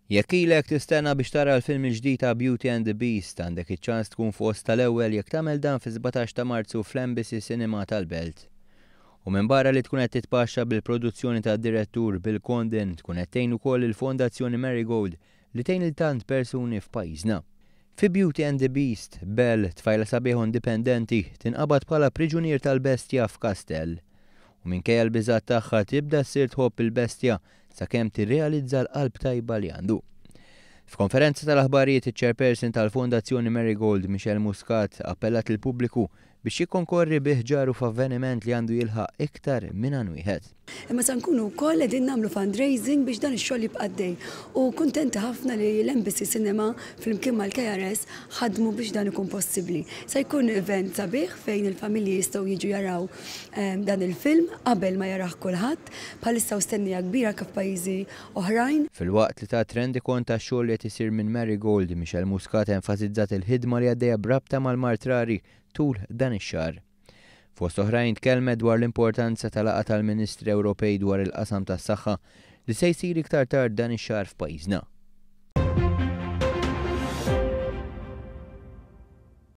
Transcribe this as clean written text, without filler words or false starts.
Jekk ilek tistenna biex tara l-film il-ġdid ta' Beauty and the Beast, għandek iċ-ċans tkun fost tal-ewwel jekk tagħmel dan fis-17 ta' Marzu fl-Embassy Cinema tal-Belt. U minbarra li tkun qed titpaxxa bil-produzzjoni tad-direttur Bill Condon, tkun qed tgħin ukoll il-Fondazzjoni Marigold li tgħin lil tant persuni f'pajjiżna. Fi Beauty and the Beast, Belle, tfajla sabiħa u indipendenti, tinqabad bħala priġunier tal-bestja f'kastell. U minkejja l-biżgħat tagħha tibda ssir tħobb il-bestja sakemm tirrealizza l-qalb tajba li għandu. F'konferenza tal-aħbarijiet iċ-Chairperson tal-Fondazzjoni Marigold Michelle Muscat appellat lill-pubbliku biex jikkonkorri bi ħġaru f'avveniment li għandu jilħaq iktar minn għan wieħed. Imma se nkunu wkoll qegħdin nagħmlu fundraising biex dan ix-xogħol jibqa' għaddej. U kuntenti ħafna li l-Embassy Cinema flimkien mal-KRS ħadmu biex dan ikun possibbli. Se jkun event sabiħ fejn il-familji jistgħu jiġu jaraw dan il-film qabel ma jarah kulħadd. Bħalissa hawn stennija kbira anke f'pajjiżi oħrajn. Filwaqt li tat rendikont tax-xogħol li qed isir minn Marigold, Michelle Muscat enfasizzat il-ħidma li għaddejja b'rabta mal-mard rari tul dan ix-xahar. Fost oħrajn tkellmet dwar l-importanza ta' laqgħa tal-Ministri Ewropej dwar il-qasam tas-saħħa li se jsir iktar tard dan ix-xahar f'pajjiżna.